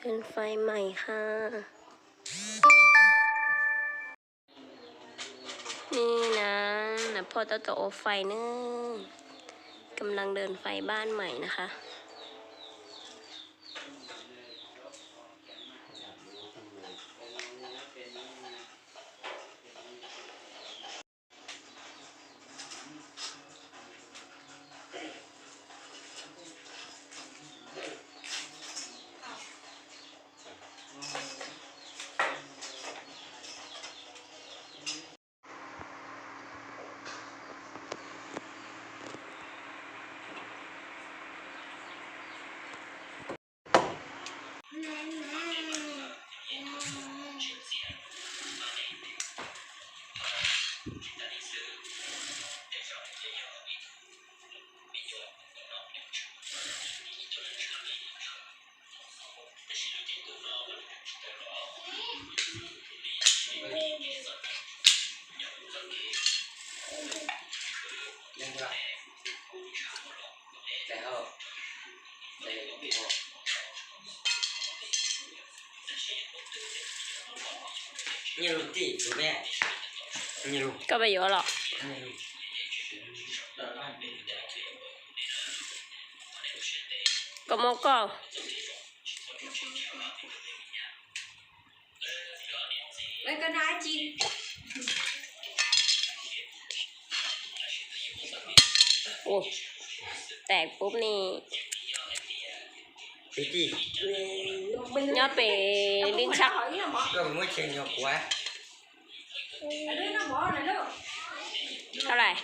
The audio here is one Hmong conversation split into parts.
Dim fais mais ha. Ni na, nam phauj tab tom ua fais na. Kam laj dim fais npab mais na ha. Koj pab yuav los? Koj muab koj. Ua, tas pub ni. Nyob pem lib ntshab. Thau lais.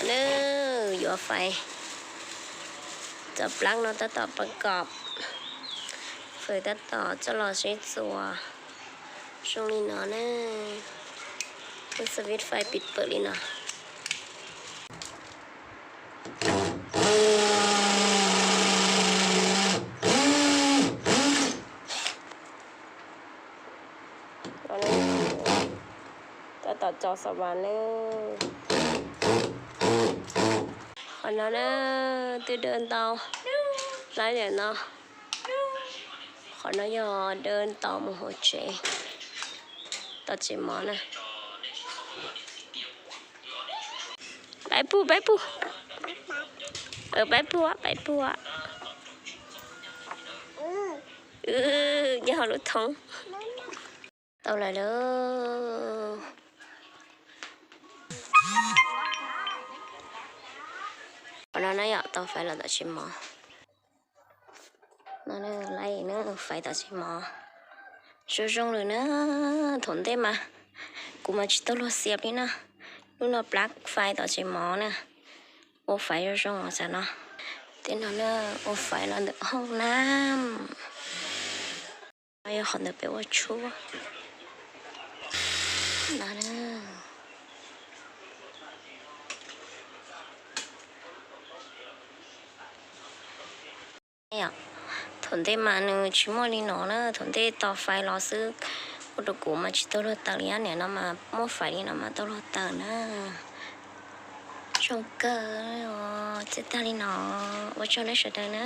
Nws yuav fais, cov plab no tab tom pab kom, fais tab tom coj los sib txuas zoo li no na. Lub xav vij fais pim pawm li no. Tab tom tso xav vas na. Qhov no na, twb dawb ntau, laib lawm no. Qhov no yog dawb ntau mus hauv tsev, tom tsev mov na. Pab pug, pab pug. Pab pug, pab pug. Nyob hauv lub thoob. Tau lawm lauj. Qhov no na yom, tau fais los tom tsev mov. No na, laib na, fais tom tsev mov. Zoo zoo lawm na, thaum ntej mas kuv mas tsis tau luag xiam li na. Lub no plab fais tom tsev mov na. Ua fais zoo zoo xav no. Tej no na, ua fais los ntawm hoob nab. Yog qhov ntawd peb ua tshuaj. No na. Thaum ntej mas nws tsis muaj li no na, thaum ntej tos fais los xwb, ua rau kuv mas tsis tau luag tawm li, niam no mas muaj fais li no mas tau luag tawm na. Zoo kawg, txij tag li no, ua tsaug nej sawv daws na.